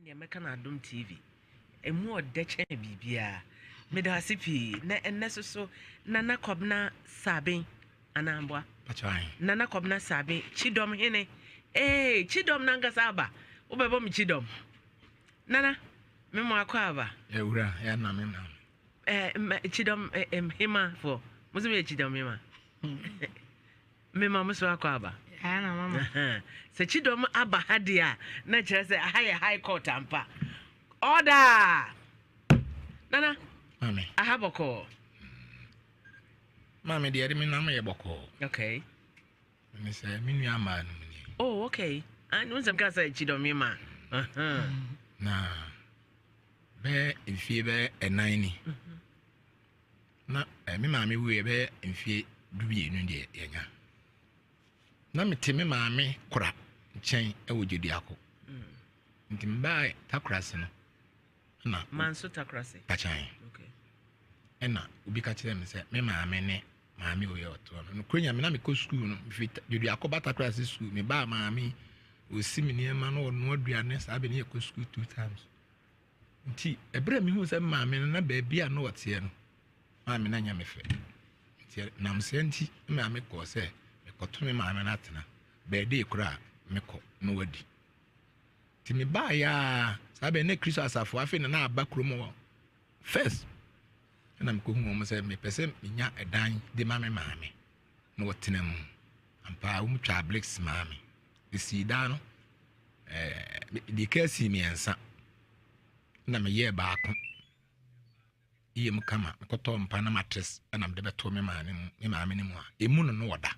Ɛnneɛ mɛka no Adom TV. Ɛmu ɔdɛ kyɛn biribiara. Meda ase pii. Na ɛnnɛ so so Nana Kɔbena Saben anaa mboa? Nana Kɔbena Saben, Kyidɔm hene. Ee, Kyidɔm nankasa aba. Wobɛbɔ me Kyidɔm. Nana, me mo akɔ aba. Ewura, ya na me nam. Eh, Kyidɔm hema fo. Mo so meyɛ Kyidɔm hema. Mema mo so akɔ aba. Sɛ kyidɔm aba ha deɛ a, na kyerɛ sɛ aha yɛ high court ampa. Order! Nana, Maame. Aha bɔkɔɔ. Maame deɛ ɛde me nam yɛ bɔkɔɔ. Okay. Ne sɛ me nua maa no mu nie. Oh, okay. Ah, no nsɛm ka sɛ kyidɔm yi ma. Na bɛyɛ mfie bɛyɛ ɛnan ni. Mm-hmm. Na me maame wuiɛ bɛyɛ mfeɛ dumienu deɛ yɛanya. Na mete me maame kora nkyɛn wɔ Gyeduako. Nti mebaa Takorase no na Manso Takorase. Pakyan. Okay. Ɛna obi ka kyerɛ me sɛ me maame ne maame wei ɔtoɔ no. Nokorɛ Nyame na mekɔ sukuu no mefiri Gyeduako ba Takorase sukuu mebaa maame ɔsi me nneɛma na ɔnoa aduane saa bɛ ne yɛkɔ sukuu two times. Nti ɛberɛ a mehuu sɛ me maame no na baabi a na ɔteɛ no, maame no anyɛ me fɛ. Nti nam saa nti me maame kɔɔ sɛ mekɔto me maame no atena. Bɛɛdee koraa mekɔ na wadi. Nti mebaeɛ a saa bɛn na Kristo asafo afei na na aba kurom hɔ first. Ɛna mekɔhu wɔn sɛ mepɛ sɛ menya ɛdan de ma me maame na ɔtena mu. Ampa wɔn twaa blix maa me. Esii dan no ɛɛ mede kaa sii mmiɛnsa na meyɛɛ baako yɛ mu kama mekɔtɔɔ mpa na mattress ɛna mede bɛtoo me maame mu me maame no mu a emu no no ɔda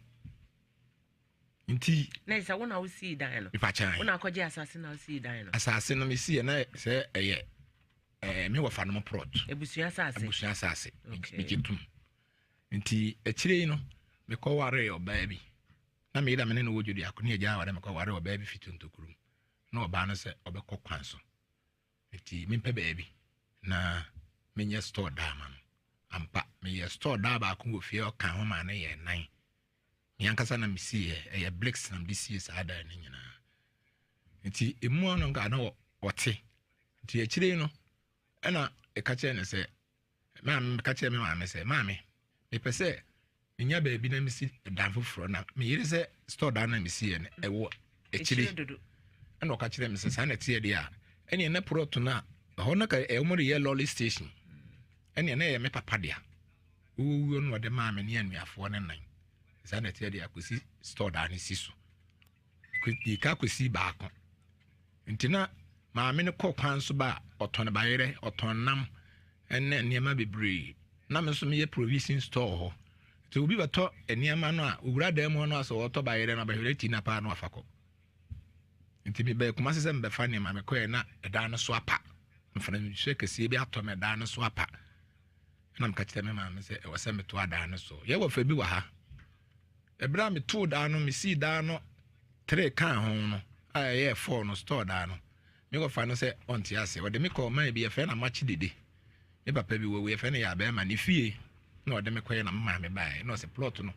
nti. Na sɛ wo na wosii dan no. Mipakyɛn. Wo na akɔgye asase na wosii dan no. Asase no mesii na sɛ ɛyɛ ɛɛ me wɔfa no mo prɔt. Abusua asase. Abusua asase. Megye tom. Nti akyire yi no mekɔwaree ɔbaa bi. Na me yere a me ne no wɔ Dwoduako ne agya aware mekɔ ware ɔbaa bi fi Tontokurom. Na ɔbaa no sɛ ɔbɛkɔ kwan so. Nti mempɛ baabi na menyɛ store daa ma no. Ampa, meyɛ store daa baako wɔ fie ɔka ho maa no yɛ nan. Me ankasa na mesiiɛ, ɛyɛ bricks na mede sie saa dan no nyinaa. Nti emu ano nka na ɔte. Nti akyire no, ɛna ɛka kyerɛ no sɛ maame meka kyerɛ me maame sɛ maame mepɛ sɛ menya baabi na mesi dan foforɔ na meyere sɛ store dan na mesiiɛ no ɛwɔ akyire ɛna ɔka kyerɛ me sɛ saa na ɛteɛ deɛ a ɛneɛ na prɔto no a ɛhɔ no ka ɛwɔ de yɛ lɔle station ɛneɛ na ɛyɛ me papa dea wowuo no ɔde maa me ne anuafoɔ no nan saa na ɛteɛ deɛ akɔsi store dan no si so Yɛka kɔsi baako. Nti na maame no kɔ kwan so ba a, ɔtɔn bayerɛ, ɔtɔn nam ne nneɛma bebree. Na me nso meyɛ provision store hɔ. Nti obi bɛtɔ nneɛma no a, owura dan mu hɔ no a sɛ ɔtɔ bayerɛ no, bayerɛ ti na paa no afa kɔ. Nti mebɛɛ Kumasi sɛ mebɛfa nneɛma, mekɔɛ na ɛdan no so apa. Mframa nsuo kɛseɛ bi atɔ ma ɛdan no so apa. Ɛna meka kyerɛ me maame sɛ ɛwɔ sɛ meto adan no so. Yɛwɔ fa bi wɔ ha. Ɛberɛ a metoo daa no, mesii daa no tere kaa ho no a ɛyɛɛ fɔɔ no, store daa no. Me wɔfa no sɛ ɔnte aseɛ. Ɔde me kɔɔ man bi yɛfrɛ no Amakye Dede. Me papa bi wawu yɛfrɛ no Yɛabɛɛma ne fie na ɔde me kɔeɛ na me maame baeɛ na ɔsɛ plot no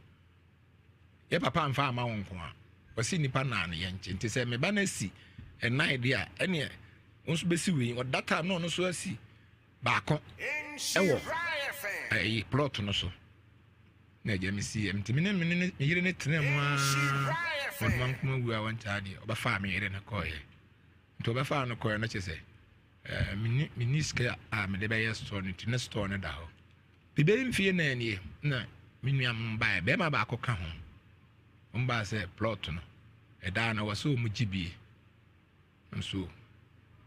yɛ papa amfa ama wo nko a ɔse nnipa naa no yɛnkye nti sɛ me ba no asi ɛnan deɛ a ɛneɛ wo nso bɛsi wei ɔda time na ɔno nso asi baako ɛwɔ ɛyi plot no so. Na agya me siiɛ nti me ne me ne me yere no tenaa mu ara ɔno ankoma wu a wɔnkyɛ adeɛ ɔbɛfaa me yere no kɔɔeɛ nti ɔbɛfaa no kɔɔeɛ no kyɛ sɛ ɛɛ menni menni sika a mede bɛyɛ store no nti ne store no da hɔ bibɛyɛ mfie na nie na me nua mo baeɛ bɛrima baako ka ho wɔn baa sɛ plot no ɛdaa no wɔ sɛ wɔn gye bie Nso,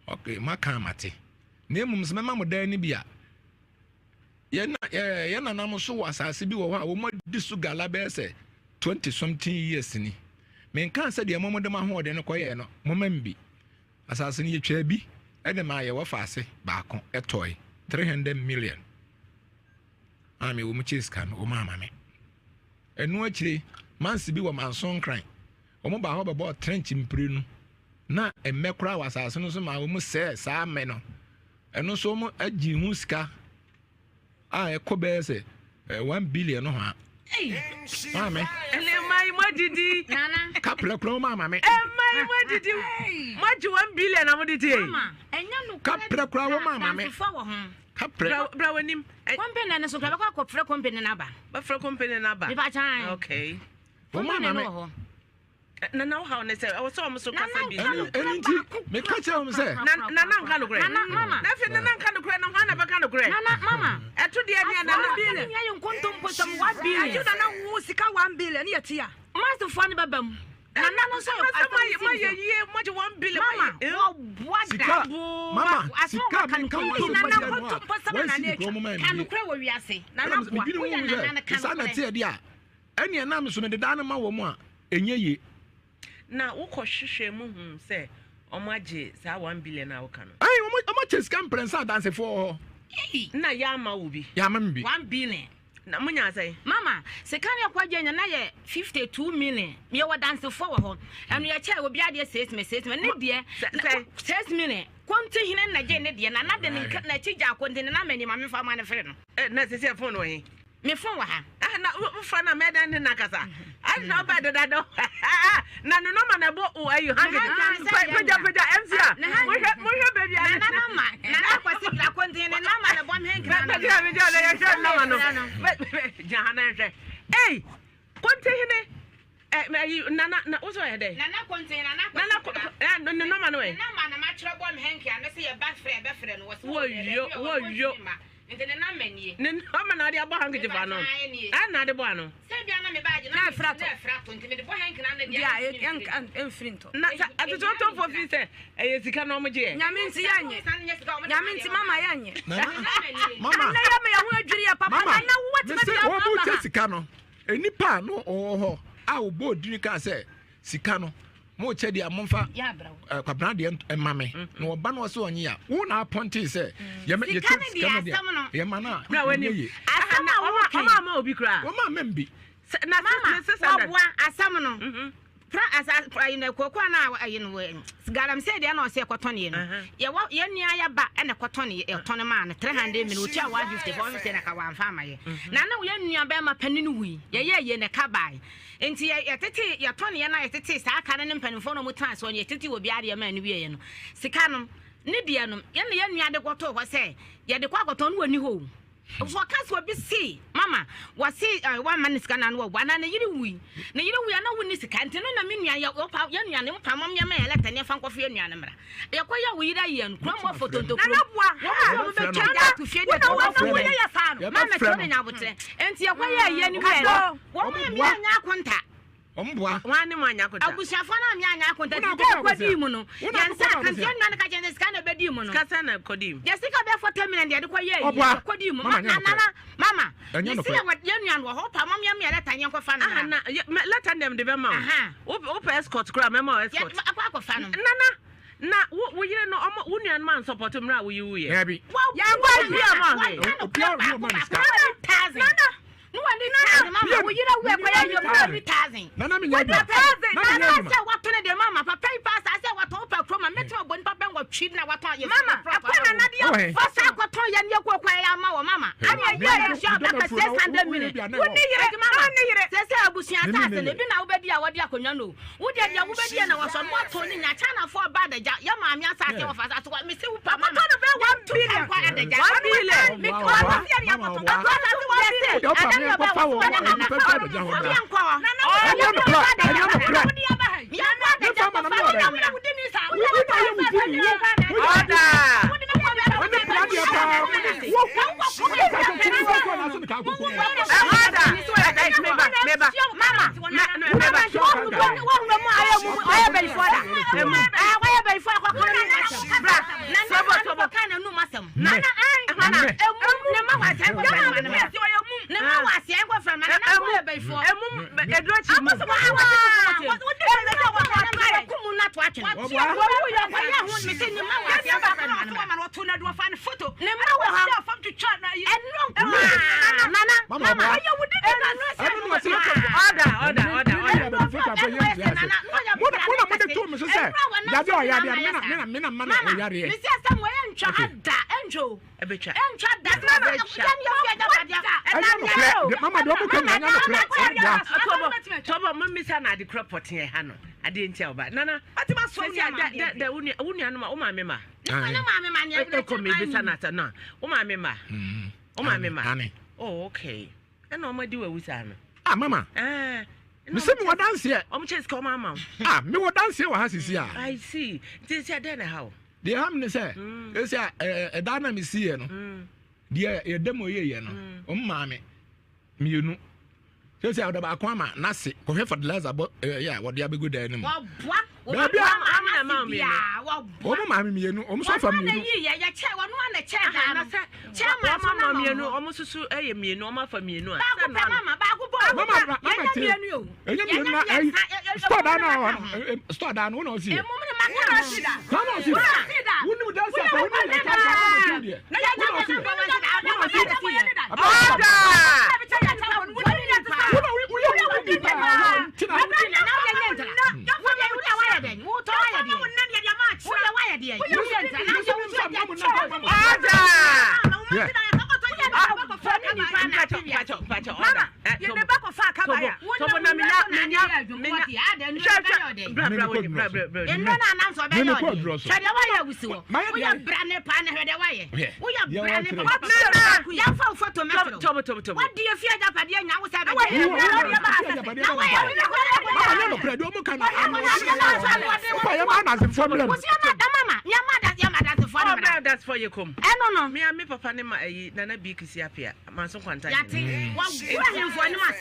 ok, moaka a mate. Na mmom sɛ mɛma mo dan no bi a, yɛn yɛn nananom nso wɔ asase bi wɔ hɔ a wɔadi so gala bɛyɛ sɛ 20 something years ni. Menkaa sɛ deɛ mo de mo ahoɔden no kɔyɛɛ no, momma me bi. Asase no yɛtwaa bi de maa yɛwɔ faase baako ɛtɔe 300 million. Maame wɔn kyɛ sika no wɔn ama me. Ɛno akyire mansi bi wɔ Manso Nkran. Wɔn baa hɔ bɛbɔɔ trench mprenu. Na mmɛ koraa wɔ asase no so maa wɔn sɛɛ saa mmɛ no. Ɛno nso wɔn agye ho sika a ɛkɔ bɛyɛ sɛ eh, 1 billion no hɔ a. Maame. Nneɛma Ɛma yi mo adidi. Nana. Kaprɛ kura wɔn ama me. Ɛma yi mo adidi. Mo agye 1 billion na mo de tie. Mama, ɛnyɛ nokorɛ. Kaprɛ kura wɔn ama me. Dansefoɔ wɔ ho. Kaprɛ. Bra w'anim. Company no so kura bɛkɔ akɔfrɛ company no aba. Bɛfrɛ company no aba. Mepa kyan. Okay. Wɔn Company ama no me. wɔ hɔ. Nana, wo haw ne sɛ ɛwɔ sɛ ɔmo so kasa bi. Ɛno nti meka kyerɛ wɔn sɛ. Na nana nka nokorɛ. Nana mama. Na afei nana nka nokorɛ na hwan na bɛka nokorɛ? Nana mama. Ɛto deɛ nea nana. Billion. Yɛ nkontompo sɛm 1 billion. Ɛgye nana wo sika 1 billion ne yɛ tia. Masefoɔ no bɛba mu. Nana no nso yɛ asɛm ayɛ mo ayɛ yie, mo agye 1 billion. Mama, wɔboa da. Sika mama, sika mi nka wɔn asɛm Nana kyerɛ no a nkontompo sɛm wɔn na si nana kura wɔn ma atwa. Ka mi. nokorɛ wɔ wiase. Nana Ɛna boa. medwene Woyɛ ho nana no sɛ ka saa na nokorɛ. teɛ deɛ a ɛneɛ nam so mede daa no ma wɔ mu a ɛnyɛ yie. Na wokɔ hwehwɛ mu hu sɛ ɔmo agye saa 1 billion a woka no? Ayi, wɔn akyɛ sika mprɛnsa, adansefoɔ wɔ hɔ. Ei, Na yɛ ama wo bi? Yɛama me bi. 1 billion. Na mo nya sɛn? Mama, sika no yɛkɔ agye nya na yɛ 52 million. Yɛwɔ dansefoɔ wɔ hɔ. Ɛno yɛkyɛ obi adeɛ 6 million, 6 million. Ne deɛ Sɛ 6 million. Kɔnti hene na gye ne deɛ. Nana de ne nka n'akyi gya akɔnti ne nama ni maame fa ma ne fere no. Ɛ na sisi ɛ phone wɔ he? Me phone wɔ ha. Ah, na wofa na mɛdan ne nakasa adi na ɔbɛ deda na ne nɔma na ɛbɔ o ayi Ne hangi pagya pagya mc a mohwɛ mohwɛ baabi a Nana nama nana kwasi bra kɔnti ne nama na bɔ me henkira no. Pagya pagya na yɛhwɛ nɔma no gyina ha na yɛhwɛ. Ei, kɔnti hene ɛ ayi nana na wosɔ yɛ dɛ. Nana kɔnti nana nana kwasi bra. Ɛ ne nɔma no Ne ɛ nama na matwerɛ bɔ me henkira no sɛ yɛba frɛ bɛfrɛ no wɔ sɛ Wɔyɔ, wɔyɔ. Nti ne nama nie. Ne nɔma na ɔde abɔ handkerchief ano ɛ na ade bɔ ano. Sɛ bia na me baagye na Na ɛfra na ɛfra to nti mede bɔ henkira no Deɛ deɛ. a ɛmfiri ntɔ. Na sɛ atototofoɔ fi sɛ ɛyɛ sika na ɔmo gye yɛ. Nyame nti yɛnyɛ. Nyame nti mama yɛnyɛ. Nana mama. Ɛnɛ yɛ ma yɛho adwiri yɛ papa. Mama, Nana wo mese wɔtumi wɔn mu kyɛ bi sika no, nipa a no ɔwɔ hɔ a ɔbɔ odini kaa sɛ sika no mo kyɛ deɛ momfa kwabena deɛ ɛma me na ɔba no ɔsɛ ɔnye a wo na apɔnte sɛ yɛmɛ Sika yɛkyɛ no sika deɛ no deɛ asɛm no. yɛma no a Bra ɛnyɛ w'anim. yie. Asɛm a Ɔma woka ɔma ama obi koraa. Wɔn a mɛm bi. Sɛ- na mama ne 600. wɔboa asɛm no pra asa ayi no kooko na ayi no galamsey deɛ na ɔsɛ ɛkɔtɔn yɛ no yɛwɔ yɛn nua yɛ ba ɛna ɛkɔtɔn yɛ ɛtɔn maa no 300 million, otua 150, 450 na ka wɔamfa ama yɛ. Na ne yɛn nua bɛrima panin wui, yɛyɛ yɛ ne ka baa nti yɛ yɛtete yɛtɔn yɛ na yɛtete saa aka no ne mpanimfoɔ na wɔn tena so no yɛtete wɔ biara deɛ maa no wie yɛ no sika no ne deɛ no yɛn na yɛn nua de kɔtoo hɔ sɛ yɛde kɔ akɔtɔn no wɔ ni hɔ o. Wɔka sɛ obi se mama wɔse wama ne sika na no wɔbɔ anaa ne yere wui, ne yere wui ana wonni sika nti no na me nua yɛ wɔpa yɛ nua ne mpa mom yɛ ma yɛ lɛtɛ ne fa nkɔfo yɛ nua no mmra yɛkɔ yɛ wo yere ayɛ no kurom wɔ fotonto kurom Nana boa. wɔn mo bɛtwa gya ato fie de Wona wɔn wɔn mo woyɛ yɛ saa no. mama kyerɛ ne nyabotrɛ nti yɛkɔ yɛ ayɛ no wie no wɔn mo mi anya akonta. Wɔn boa. Wɔn ani mu anya kota. Abusuafoɔ no a mi anya akonta Wona nti akɔkɔ dɛ ɛkɔdii mu no Wona yɛn nsa akɔkɔ aka nti akɔsia. yɛn nua no ka kyerɛ sɛ sika na ɛbɛdii mu no Kasa na kɔdi mu. Yɛ sika bɛɛ 40 million deɛ de kɔ yɛ Ɔboa. kɔdii mu. Mama, nyɛ na nokorɛ. nana mama Ɛnyɛ mesi nokorɛ. yɛ wɔ yɛn nua no wɔ hɔ pa mɔm yɛn yɛ lɛta yɛn kɔfa no Aha mmra. na lɛta ndɛm de bɛma wo. Aha. Wo pɛ escort koraa mɛma wo escort. Yɛ akɔ akɔfa no. Nana, na wo yere no ɔmo wo nua no ma nsɔpɔtɔ mmerɛ a woyi wo yɛ. Daabi. Yɛn kɔ bi a ma hwee. Obiara ɔne ɔma ne sika. Nana ne wɔ ne thousand mama wo yere wo ɛkɔ yɛ yɛ mu ne thousand. Nana mi nya adwuma. Thousand Na mi nya nana adwuma. sɛ watɔ ne deɛ mama papa yi pa saa sɛ watɔn wo pa kurom a mɛtuma bɔ nipa bɛn wɔ twi na watɔn yɛ Mama, ɛkɔ na nana Wɔ he? deɛ Wɔsa akɔtɔn yɛ ne yɛ kɔ kɔ yɛ ama wɔ mama. Ɛna yɛ yɛ nsuo abɛka 600 million. Wo ne yere, Eti mama, na wo ne yere. Sɛ sɛ abusua Ne asase ne no yere. ebi na wobɛdi a wɔde akonnwa no o. Wo deɛ deɛ wobɛdi yɛ na wɔsɔ no wɔtɔn ne nya Chinafoɔ ba adagya yɛ maame asase Yeah. wɔfa asase wɔ mesi wo pa mama. Akɔtɔ no bɛyɛ 1 billion. Nkɔ adagya. 1 billion. Mi Ɔboa, kɔ ɔboa. asase yɛ Mama, akɔtɔ. ɔboa. Akɔ asase 1 billion. Wode ɔpa Adan me yɛ bɛ nkɔfa wɔ wɔ sɛ nana. nipa bi adagya hɔ mmra. Yɛnkɔ hɔ. Ɛnyɛ nokorɛ, ɛnyɛ nokorɛ. Yɛnkɔ adagya Mefa ma na kɔfa me ne ɔdɛ. nyamena. Wo wo na yɛ wo ti ni wo. Wo yɛ Ɔda. Wo ne pra deɛ paa. Wo wo ne ka sɛ kuru kɔ kɔ na so ne ka akoko. Ɔda. Ɛ meba meba. Mama, Meba. wɔwura mu ayɛ mu ɔyɛ bɛyifoɔ da wɔyɛ bɛyifoɔ akɔka ne num asɛm Bra. na Sɔbɔ ne sɔbɔ. kɔka ne num asɛm Mɛ. na Mɛ. emu ne ma wɔ asɛn kɔfɛ ma ne ma ne ma wɔ asɛn kɔfɛ ma ne na wɔyɛ bɛyifoɔ. Emu eduro kyi mu. Kumu na to atwene. Ɔboa. Wɔwu yɛ kɔyɛ ho mesi ne ma wɔ asɛn kɔfɛ ma ne ma. Ne ma wɔ ha. Ɛnu nkoaa nana Mama, mama. ɔboa. Ɛnu Ɛno na ɔse Ɔda ɔda ɔda ɔda. Mo na mo na mo de to mi so sɛ yadeɛ ɔyadeɛ me na me na me na ma na ɔyareɛ. Mesi asɛm wɔ yɛ ntwa ha da ɛntwa o. Ɛbɛtwa. Ɛntwa da. Ɛnyɛ nokorɛ. Mama deɛ ɔmo ka nyinaa ɛnyɛ nokorɛ. Ɔmo boa. Tɔbɔ mo mmisa na ade korɔ pɔtee ɛha no adeɛ nti a ɔba nana sɛsi a dɛ dɛ dɛ wo nua wo nuanom a wo maame ma ɛkɔ mi bisa na asa no a wo maame ma wo maame ma oh okay ɛna ɔmo adi wawu saa no. Ah mama. Ɛɛ. Mese mewɔ danseɛ. Ɔmo kyɛ sika ɔmo ama wo. Ah mewɔ danseɛ wɔ ha sisi a. I see nti sɛ dɛn na ɛha wo. Deɛ ɛha me ne sɛ ɛsɛ a ɛda na mesiiɛ no deɛ yɛda mu yɛyɛ no ɔmo maa me mmienu sɛ sɛ ɔda baako ama n'ase kɔhwɛ fertilizer bɔ ɛyɛ a wɔde abɛgu dan no mu baabi a wɔn maame mmienu wɔn nso afa mmienu wɔn mmienu wɔn nso so yɛ mmienu wɔn afa mmienu a mama mama tie ɛnyɛ mmienu na ɛyi store dan na ɔwɔ store dan no wɔn na ɔsi yɛ saa na ɔsi yɛ wɔn nim dansi akɔ wɔn nim yɛ kyɛ akɔ wɔn ɔsi deɛ wɔn na ɔsi yɛ wɔn na ɔsi yɛ ɔda wɔn na wɔyɛ wɔn di paa wɔn ti na. Ɔda. Me papa ne ma ayi nana bi kisi apia manso kwanta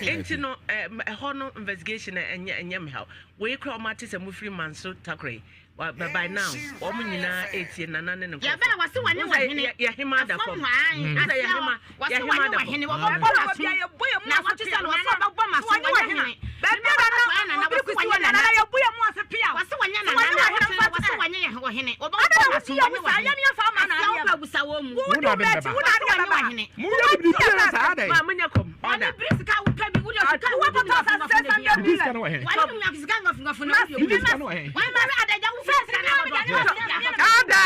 Enti no ɛhɔ no investigation ɛnyɛ ɛnyɛ me haw. Wei kura wɔn ate sɛ mo firi manso takora yi. But by now wɔn nyinaa etie nana ne ne nkurɔfoɔ. Yɛbɛn wɔsi wɔne wɔ hene. Yɛ hema da fam. Sɛ yɛ hema yɛ hema da fam. Wɔbɛbɔ n'aso na wɔte sɛ wɔsɛ wɔbɛbɔ m'aso wɔnyɛ hene. Baabi a nana obi kusi wɔ nana yɛbu yɛ mu ase pia. Wɔsɛ wɔnyɛ nana na wɔsɛ wɔnyɛ wɔ hene. Wɔbɛbɔ m'aso wɔnyɛ wɔ hene. Asia wo ba busa wɔn mu. Wo na de bɛba. Mo yɛ biribi biara saa dɛ. Maa mo nyɛ kɔm. Ɔne biri sika wo pɛ bi wo de sika wo di ngafu ngafu na bi. Bibi sika no wɔ he. Wɔne mu nyafu sika ngafu ngafu na bi. Bibi sika no wɔ he. Wɔne ma adagya wo fɛ sika na wɔdɔ. Ada.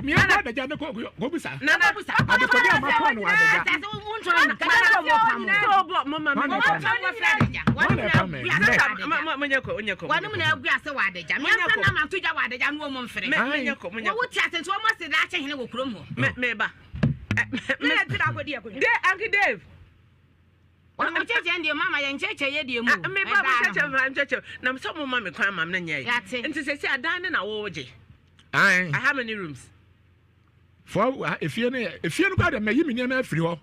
Mia kɔ adagya ne kɔ kɔ bisa. Nana bisa. Adekɔde a ma kɔ no adagya. Asase wo ntɔn no. Kada na wɔ pam. Sɛ ɔbɔ mo ma me. Wɔne ɛpa me. Mo nyɛ kɔ nyɛ kɔ. Wɔne mu na agu ase wɔ adagya. Mia fɛ na ma to gya wɔ adagya no wɔ mo mfere. Me nyɛ kɔ mo nyɛ kɔ. Wɔwo te ase nti wɔn ase daakye hene wɔ kurom hɔ. Me ba. De Uncle Dave. Wɔn mo kyɛkyɛ deɛ mama yɛn kyɛkyɛ yɛ deɛ mu. Me ba mo kyɛkyɛ ma kyɛkyɛ na sɛ mo ma me kwan ma me nyɛ. Yate. Nti sɛ sɛ adan ne na wo gye. Ayi. How many rooms? Fɔ efie no yɛ efie no kora deɛ mɛyi mi nneɛma afiri hɔ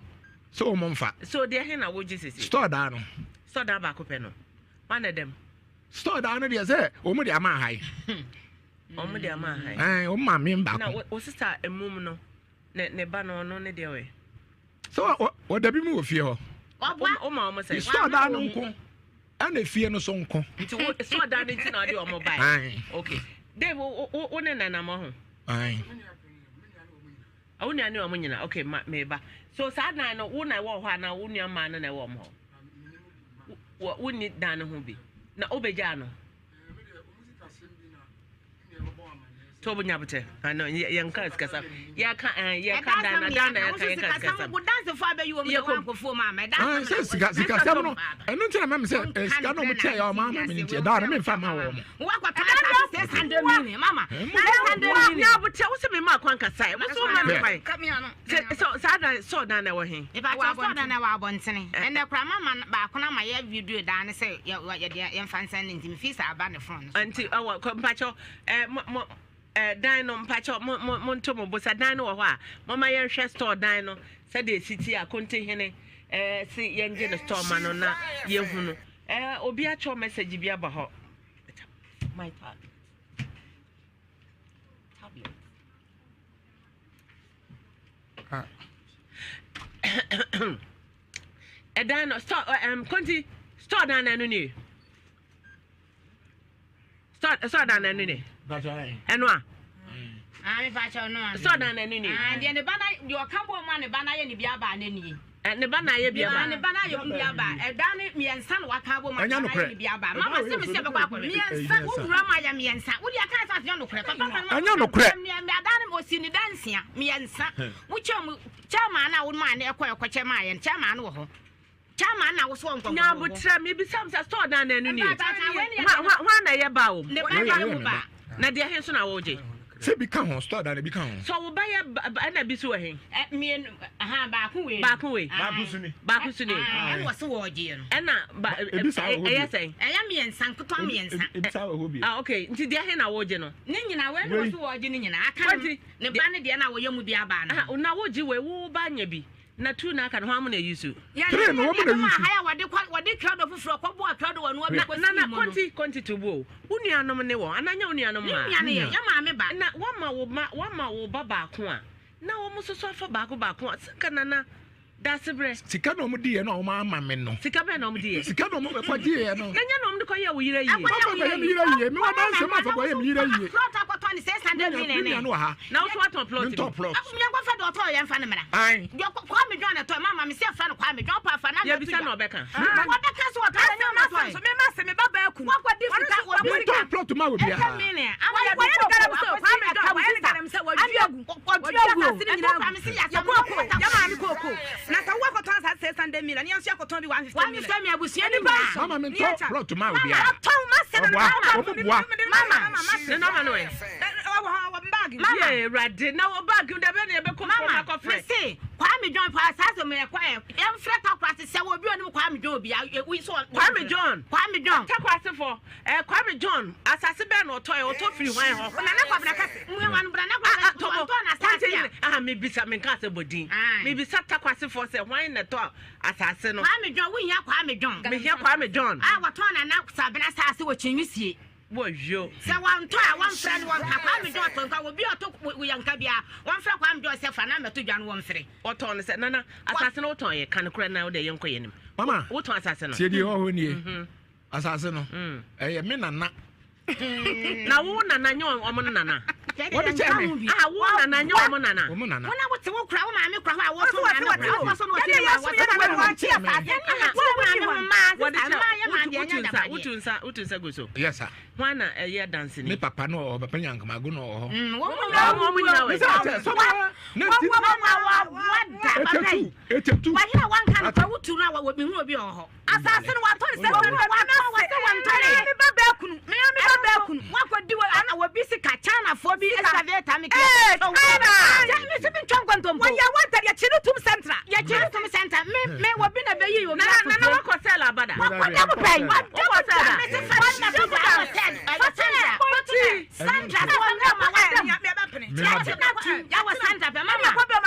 sɛ wɔn mfa. So deɛ he na wo gye sisi. Store dan no. Store dan baako pɛ no. Wɔn na dɛm. Store dan no deɛ sɛ wɔn de ama aha yi. Wɔn de ama aha yi. Ɛn wɔn ma mi baako. Na wo sista emum no. Ne ne ba no ɔno ne deɛ ɔyɛ. Sɛ ɔda bi mu wɔ fie hɔ. Ɔboa. Ɔma wɔn sɛ. Sɛ ɔda no nko ɛna fie no so nko. Nti wo sɛ ɔda no nti na ɔde wɔn bae. Okay. Dave wo wo wo ne nanam ho. Wo nua ne wɔn nyina okay ma me ba. So saa dan no wo na ɛwɔ hɔ anaa wo nua mmaa no na ɛwɔ wɔn hɔ? Wo wo ni dan no ho bi na wobɛgyaa no. Tobo nyabutɛ ano yɛn ka sikasa yɛka ɛn yɛka dan na dan na yɛka yɛka sikasa. Sɛ sika sikasɛm no ɛno nti na mɛmi sɛ sika na ɔmo tia yɛ ɔmo ama mi nti ɛdaa no mi nfa ma wɔn. Nyabutɛ wosi mi ma kwan kasa yɛ wosi ma mi kwan sɛ saa dan sɔɔ dan na ɛwɔ he. Ìbàkyɛ sɔɔ dan na ɛwɔ abɔntene ɛnɛ kura mama baako na ma yɛ video dan ne sɛ yɛ yɛ yɛnfa nsɛn ne nti mi fi sɛ aba ne phone so. Nti ɛwɔ mpakyɛw ɛ mo mo ɛ dan no mpakyɛw mo mo mo nto mo bo sɛ dan no wɔ hɔ a moma yɛnhwɛ store dan no sɛdeɛ esi ti a kontihene ɛ si yɛngye no store ma no na yɛhu no ɛ obi atwerɛ message bi aba hɔ my tablet tablet. Ah. ɛdan no store ɛm konti store dan na ɛno nie. Sɔ dan n'anu ni. Ɛno a. Ah, me fa kyɛw no a. Sɔ dan n'anu ni. Ah, deɛ ne ba na deɛ ɔka bɔ mu a ne ba na yɛ ne bi aba n'ani. Ne ba na ayɛ bi aba. Ne ba na ayɛ bi aba. Ɛda ne mmiɛnsa na waka abɔ mu. Ɛnyɛ nokorɛ. Bi aba. Mama sɛ mesi ɛbɛkɔ akɔ. Mmiɛnsa wo wura ma yɛ mmiɛnsa. Wo deɛ aka sɛ asɛ nokorɛ. Papa ma Ɛnyɛ nokorɛ. Ɛda ne osi ne da nsia mmiɛnsa. Wo kyɛ mu kyɛ maa na wo maa ne ɛkɔ ɛkɔ kyɛ maa yɛn kyɛ maa no wɔ hɔ. Kyɛ maa na wo so nkɔnkɔn wɔ hɔ. Nyabotrɛ mebisa m sɛ store dan na ɛno nie. Hwan na ɛyɛ ba wɔ mu? Ne ba yɛ mu ba. Na deɛ he nso na wogye? Sɛ bi ka ho, store dan bi ka ho. Sɛ wo ba yɛ ɛna bi so wɔ he? Mmienu, aha, baako wei. Baako wei. Baako so ni. Baako so ni. Ɛna wɔse wɔɔgyeɛ no. Ɛna ba ɛyɛ sɛn? Ɛyɛ mmiɛnsa, nketewa mmiɛnsa. Ebi saa wɔ hɔ bi. Ah okay, nti deɛ he na wogye no? Ne nyinaa, wei na wɔse wɔɔgye ne nyinaa. Aka ne ba ne deɛ na wɔyɛ mu bi aba no. Ah, na wogye wei, wo ba nya bi. Na tu na aka no, hwan mo na eyi su? Three no, wɔn na eyi su. Ahaya wɔde kɔ wɔde krado foforɔ kɔ bɔ krado wɔ no Na na na kɔnti kɔnti to bu o. Wo nuanom ne wɔn anaa nyɛ wo nuanom maa? Ne nua ne yɛ yɛ maame ba. Na wama wo ma wama wo ba baako a na wɔn nso so afa baako baako a sika nana dasebrɛ. Sika na wɔn di yɛ na wɔn ama me no. Sika bɛn na wɔn di yɛ? Sika na wɔn kɔ di yɛ no. Na nyɛ na wɔn de kɔ yɛ wo yere yie. Akɔ yɛ me yere yie. Mi wɔ dansi mu afɔ kɔ yɛ me yere yie. Plot akɔtɔ ne 600 million. Mi nua no wɔ ha. Na wo so watɔn plot bi. Mentɔ plot. Yɛn kɔfɛ deɛ ɔtɔɔ yɛn fa no mmra. Ae. Deɛ Kwame John na ɛtɔɔ mama me sɛ fra no Kwame John pa fa na Yɛbisa na ɔbɛka. Wɔbɛka sɛ ɔtɔɔ ɛnyɛ ɔno tɔɔ. So me ma se me ba baa kunu. Wakɔdi sika obi sika. Mentɔ plot ma obiara. Ɛsɛ million. Ama yɛ bi kɔkɔ akɔsi ɛka wo sisa. Kwame John wɔyɛ ne garam sɛ wɔadua gu. Wɔadua asase ne nyinaa gu. Yɛ maame kooko. Na sɛ wowɔ akɔtɔn asase 600 million ne yɛn nso yɛakɔtɔn bi 150 million. 150 million abusua ne nyinaa. Mama mentɔ plot ma obiara. Atɔn ma se no Ɔboa. Wɔn boa. Mama. Ne nɔma no ɛ. Mama. Yɛ awurade na wɔ bag da bɛ na yɛbɛkɔ Mama, kurom akɔfrɛ. mese Kwame John pa saa sɛ meyɛ kɔ ɛ yɛmfrɛ Takorase sɛ wɔ obi onim Kwame John obi a wi so Kwame John. Kwame John. Takorasefo ɛ Kwame John asase bɛn na ɔtɔ yɛ ɔtɔ firi hwan hɔ? Nana Kwabena kɛse. Mwe wan bra na Kwabena ɔtɔ na asase a. Ah mebisa menka sɛ bɔ din. Mebisa Takorasefo sɛ hwan na ɛtɔ asase no. Kwame John wohia Kwame John. Mehia Kwame John. A wɔtɔn Nana Sabena asase wɔ Kyinwisie. Wɔyio. Sɛ wɔntɔ a wɔmfrɛ no wɔnka Kwame John tɔ nka obi a ɔtɔ yɛnka biara wɔmfrɛ Kwame John sɛ fa na mɛto dwa no wɔmfrɛ. Wɔtɔn no sɛ nana asase no wotɔn yɛ ka no korɛ na wode yɛnkɔ yɛn anim. Mama wotɔn asase no. Tie deɛ ɛwɔ hɔ nie. Asase no ɛyɛ me nana. Na wo nana nyɛ wɔn nana. Wɔde kyɛ me. Ah wo nana nyɛ wɔn nana. Wɔn nana. Wɔn a wote wo kura wo maame kura hɔ a wɔtɔn maame kura wɔn so na wɔte Yɛde ma yɛn so wɔte yɛn ma nana wɔn wɔn akyi asase. yɛn maame ho mmaa Wɔde sisa kyɛ mmaa yɛ maame wotu yɛn nsa agyapadeɛ. wotu nsa wotu nsa gu so. Yes sir. Hwan na ɛyɛ danseni? Me papa no wɔ hɔ, papa Nyankamago no wɔ hɔ. Wɔn Wɔn wɔn nyinaa wɔ Sɛ sɛ sɔba ne ti wɔn 82 82. Wɔhene a wɔnka no kora wotu no a wɔbɛhu obi wɔ hɔ. Asase no watɔ ne sɛ Wɔn a wɔatɔ wɔ sɛ wɔntɔ ne. Me ba baa kunu. Me me ba baa kunu. Wakɔdi wɔ ana wɔbi sika Chinafoɔ bi excavator me Ee, China. Me se mentwa nkontompo. Wɔyɛ wɔntɛ yɛkyi no tum central. Yɛkyi no tum central. Me me wɔbi na bɛyi obi Nana nana wakɔ sɛl abada. Wakɔda mo pɛn. Wakɔ sɛl da. Me se fa na bi da wɔ sɛl. Ɛyɛ Sandra. Sandra sɛ wɔn nyɛ ma wɔdam. Yɛwɔ Sandra pɛ mama. Wɔnka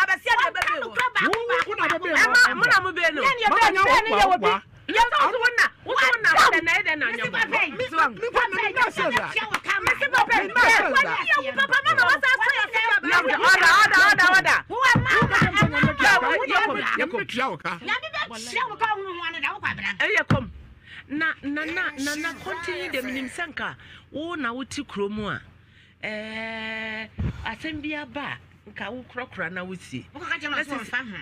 no kura baako baako baako. Ɛma mo na mo bɛ no. Yɛn yɛ Mama bɛ nya bɛ ne wo yɛ wa wɔ bi. wa. Yɛ sɛ woso wo na woso wo na hɔ dɛ na ɛdɛ na nyɛ bɔ. Me pa me na sɛ da. Me na sɛ da. Ɔda ɔda ɔda ɔda. Tua wo ka. Ɛyɛ kɔm. Na nana nana kɔntinyi dɛ menim sɛ nka wo na wote kuro mu a ɛɛ asɛm bi aba a nka wokorakora na wosie.